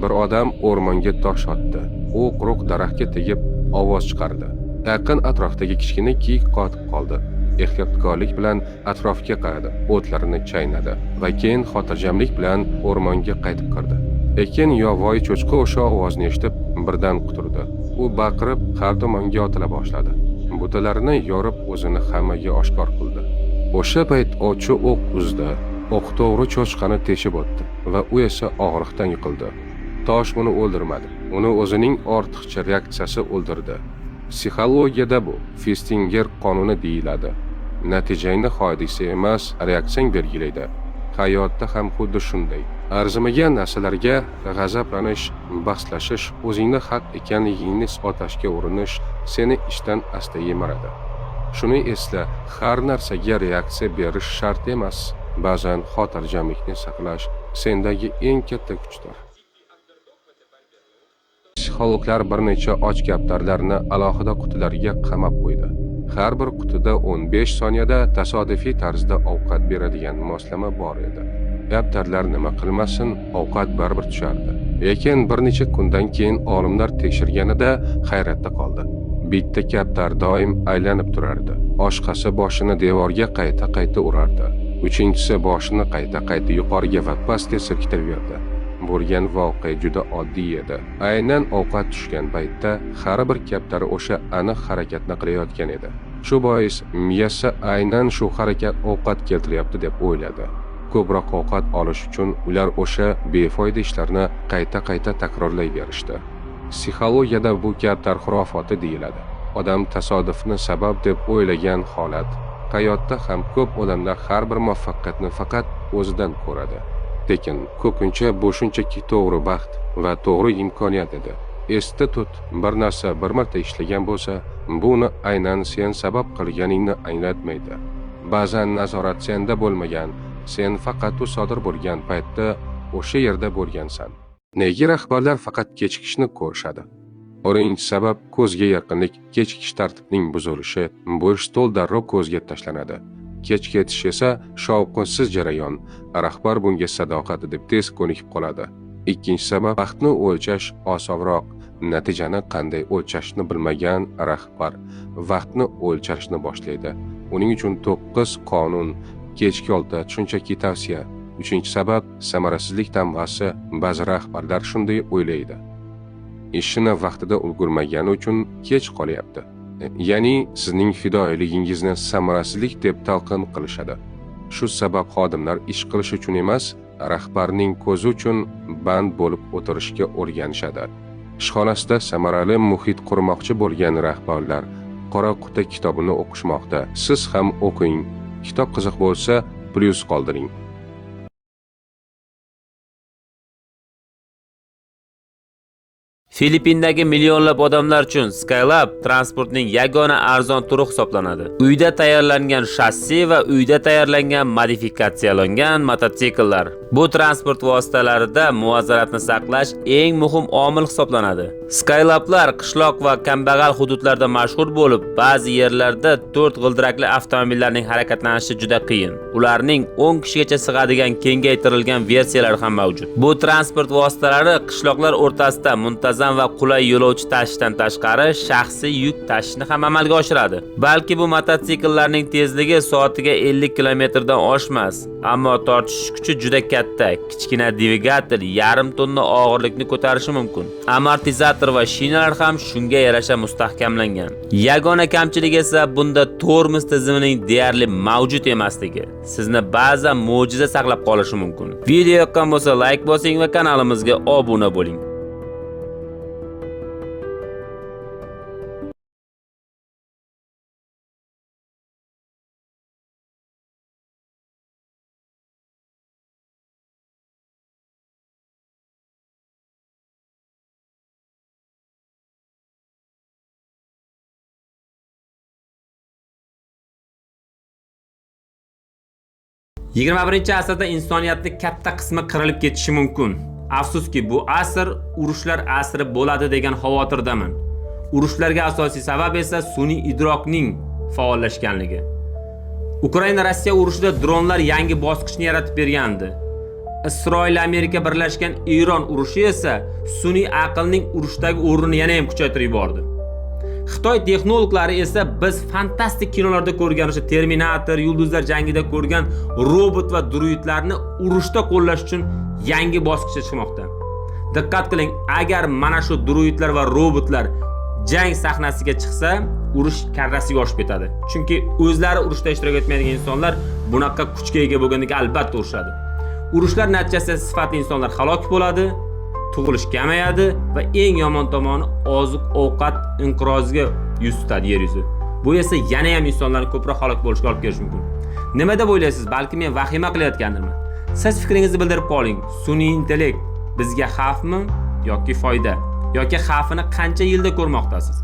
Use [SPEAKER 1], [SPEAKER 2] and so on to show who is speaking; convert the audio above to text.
[SPEAKER 1] Bir odam o'rmonga tosh otdi. U quruq daraxtga tegib ovoz chiqardi. Yaqin atrofdagi kichkina kiyik qotib qoldi. Ehtiyotkorlik bilan atrofga qaradi, o'tlarini chaynadi va keyin xotirjamlik bilan o'rmonga qaytib kirdi. Lekin yovvoyi cho'chqa o'sha ovozni eshitib birdan quturdi. U baqirib har tomonga otila boshladi. Butalarini yorib o'zini hammaga oshkor qildi. O'sha payt ovchi o'q uzdi. O'q to'g'ri cho'chqani teshib o'tdi va u esa og'riqdan yiqildi. Tosh uni o'ldirmadi. Uni o'zining ortiqcha reaksiyasi o'ldirdi. Psixologiyada bu Festinger qonuni deyiladi. Natijangni hodisa emas, reaksiyang belgilaydi. Hayotda ham xuddi shunday. Arzimagan narsalarga g'azablanish, bahslashish, o'zingni haq ekanligingni isbotlashga urinish seni ishdan asta yemiradi. Shuni esla, har narsaga reaksiya berish shart emas. Ba'zan xotirjamlikni saqlash sendagi eng katta kuchdir. Psixologlar bir necha och kaptarlarni alohida qutilarga qamab qo'ydi. Har bir qutida 15 soniyada tasodifiy tarzda ovqat beradigan moslama bor edi. Kaptarlar nima qilmasin, ovqat baribir tushardi. Lekin bir necha kundan keyin olimlar tekshirganida hayratda qoldi. Bitta kaptar doim aylanib turardi. Boshqasi boshini devorga qayta-qayta urardi. Uchinchisi boshini qayta-qayta yuqoriga va pastga silkitaverdi. Bo'lgan voqea juda oddiy edi. Aynan ovqat tushgan paytda har bir kaptar o'sha aniq harakatni qilayotgan edi. Shu bois miyasi aynan shu harakat ovqat keltiryapti deb o'yladi. Ko'proq ovqat olish uchun ular o'sha befoyda ishlarni qayta-qayta takrorlayverishdi. Psixologiyada bu kaptar xurofoti deyiladi. Odam tasodifni sabab deb o'ylagan holat. Hayotda ham ko'p odamlar har bir muvaffaqiyatni faqat o'zidan ko'radi. Lekin ko'pincha bu shunchaki to'g'ri baxt va to'g'ri imkoniyat edi. Esda tut, bir narsa bir marta ishlagan bo'lsa, buni aynan sen sabab qilganingni anglatmaydi. Ba'zan nazorat senda bo'lmagan, sen faqat u sodir bo'lgan paytda o'sha yerda bo'lgansan. Nega rahbarlar faqat kechikishni ko'rishadi? Birinchi sabab ko'zga yaqinlik, kechikish tartibning buzilishi, bo'sh stol darrov ko'zga tashlanadi. Kech ketish esa shovqinsiz jarayon. Rahbar bunga sadoqati deb tez ko'nikib qoladi. Ikkinchi sabab vaqtni o'lchash osonroq. Natijani qanday o'lchashni bilmagan rahbar vaqtni o'lchashni boshlaydi. Uning uchun 9 qonun, kechki olti shunchaki tavsiya. Uchinchi sabab samarasizlik tamg'asi. Ba'zi rahbarlar shunday o'ylaydi. Ishini vaqtida ulgurmagani uchun kech qolyapti. Ya'ni sizning fidoyiligingizni samarasizlik deb talqin qilishadi. Shu sabab xodimlar ish qilish uchun emas, rahbarning ko'zi uchun band bo'lib o'tirishga o'rganishadi. Ishxonasida samarali muhit qurmoqchi bo'lgan rahbarlar Qora quti kitobini o'qishmoqda. Siz ham o'qing. Kitob qiziq bo'lsa, plyus qoldiring.
[SPEAKER 2] Filippindagi millionlab odamlar uchun Skylab transportning yagona arzon turi hisoblanadi. Uyda tayyorlangan shassi va uyda tayyorlangan modifikatsiyalangan mototsikllar. Bu transport vositalarida muvozanatni saqlash eng muhim omil hisoblanadi. Skylablar qishloq va kambag'al hududlarda mashhur bo'lib, ba'zi yerlarda 4 g'ildirakli avtomobillarning harakatlanishi juda qiyin. Ularning 10 kishigacha sig'adigan kengaytirilgan versiyalari ham mavjud. Bu transport vositalari qishloqlar o'rtasida muntazam va qulay yo'lovchi tashishdan tashqari shaxsiy yuk tashishni ham amalga oshiradi. Balki bu mototsikllarning tezligi soatiga 50 kilometrdan oshmas, ammo tortishish kuchi juda katta. Kichkina dvigatel yarim tonna og'irlikni ko'tarishi mumkin. Amortizator va shinalar ham shunga yarasha mustahkamlangan. Yagona kamchilik esa bunda tormoz tizimining deyarli mavjud emasligi. Sizni ba'zan mo'jiza saqlab qolishi mumkin. Video yoqqan bo'lsa like bosing va kanalimizga obuna bo'ling.
[SPEAKER 3] XXI asrda insoniyatning katta qismi qirilib ketishi mumkin. Afsuski, bu asr urushlar asri bo'ladi degan xavotirdaman. Urushlarga asosiy sabab esa sun'iy idrokning faollashganligi. Ukraina Rossiya urushida dronlar yangi bosqichni yaratib bergandi. Isroil Amerika birlashgan Eron urushi esa sun'iy aqlning urushdagi o'rnini yana ham kuchaytirib yubordi. Xitoy texnologlari esa biz fantastik kinolarda ko'rgan o'sha Terminator, Yulduzlar jangida ko'rgan robot va druidlarni urushda qo'llash uchun yangi bosqichga chiqmoqda. Diqqat qiling, agar mana shu druidlar va robotlar jang sahnasiga chiqsa, urush karrasiga oshib ketadi. Chunki o'zlari urushda ishtirok etmaydigan insonlar bunaqa kuchga ega bo'lgandan keyin albatta urushadi. Urushlar natijasida sifatli insonlar halok bo'ladi, tug'ilish kamayadi va eng yomon tomoni oziq-ovqat inqiroziga yuz tutadi yer yuzi. Bu esa yana ham insonlarning ko'proq halok bo'lishiga olib kelishi mumkin. Nima deb o'ylaysiz? Balki men vahima qilayotgandirman. Siz fikringizni bildirib qoling. Sun'iy intellekt bizga xavfmi yoki foyda? Yoki xavfini qancha yilda ko'rmoqdasiz?